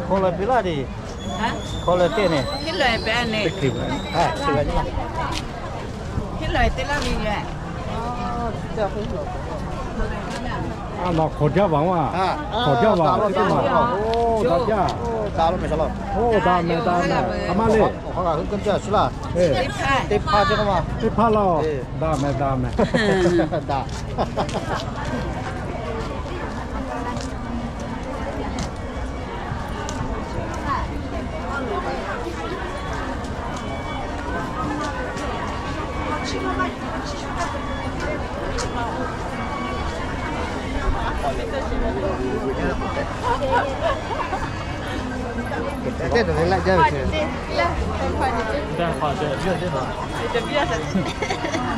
Hk'aw lehˬ piˇ laˇ te. Hk'aw lehˬ teˇ ne. A, nawˬ hk'awꞈ jaˇ vaˬ maˇ. Hk'awꞈ jaˇ vaˬ, teˇ maˬ. Oˇ, daꞈ jaˇ. Oˇ, daꞈ mehˍ daꞈ mehˍ. A maˇ le. Teˇ hpaˇ laˇ. Daꞈ mehˍ daꞈ mehˍ.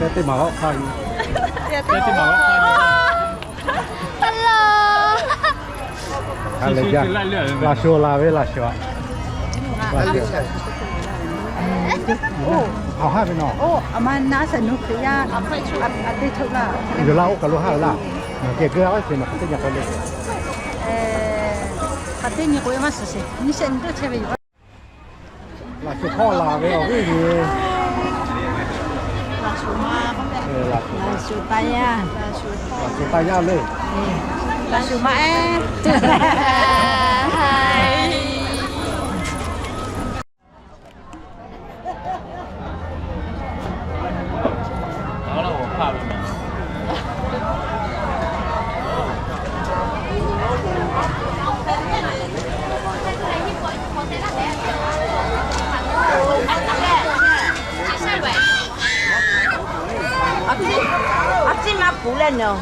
Teˇ maˬ g'awˆ hk'aˇ nyi. Teˇ maˬ g'awˆ hk'aˇ nyi. Hello. Laꞈ shuˍ laˬ ve, laꞈ shuˍ. Laꞈ shuˍ. Oˇ, a ma naˉ shaˍ nu Hkriꞈ yaˇ a teˇ htoˆ laˇ. Yuˬ laˇ oˇ kaˬ lo haˉ ve laˇ. Nawˬ geh geuˇ a sheˍ, nawˬ hk'aˬ teˇ nyi k'o le. Hk'aˬ teˇ nyi k'o maˇ suhˍ sheˍ, nyiˇ shehˆ nyi teˇ chehˇ ve yoˬ. Laꞈ shuˍ hk'aw laˬ ve awˬ viˉ nyi. Laꞈ shuˍ taˇ yaˇ. Laꞈ shuˍ taˇ yaˇ le. Laꞈ shuˍ maˇ ehˉ. A ciˉ maˇ puˍ leh nawˬ.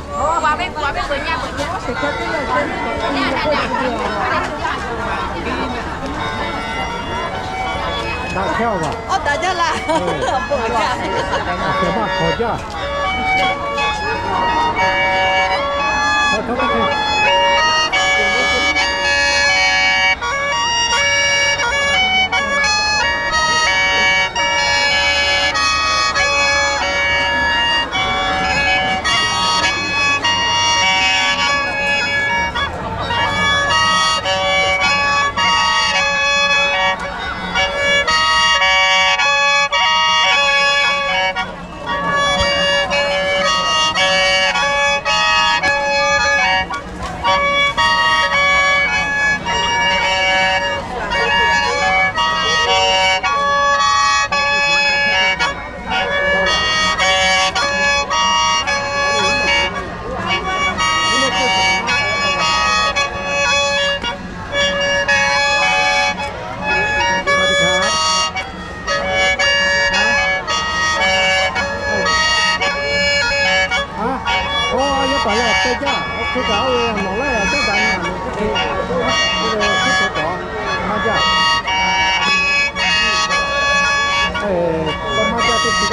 Daꞈ chehˇ a vaˬ. Oˇ daꞈ jaˇ laˇ. Aˬ hpehꞈ maˇ hk'awꞈ jaˇ. Yaˇ paˍ lehˬ te jaˇ, oˇ hk'e kaꞈ oˇ ve nawˬ laiˉ g'aˇ caˉ daꞈ nyi a, oˇ ve hk'e te tawˍ maˇ jaˇ. K'awꞈ maˇ jaˇ teˇ hkui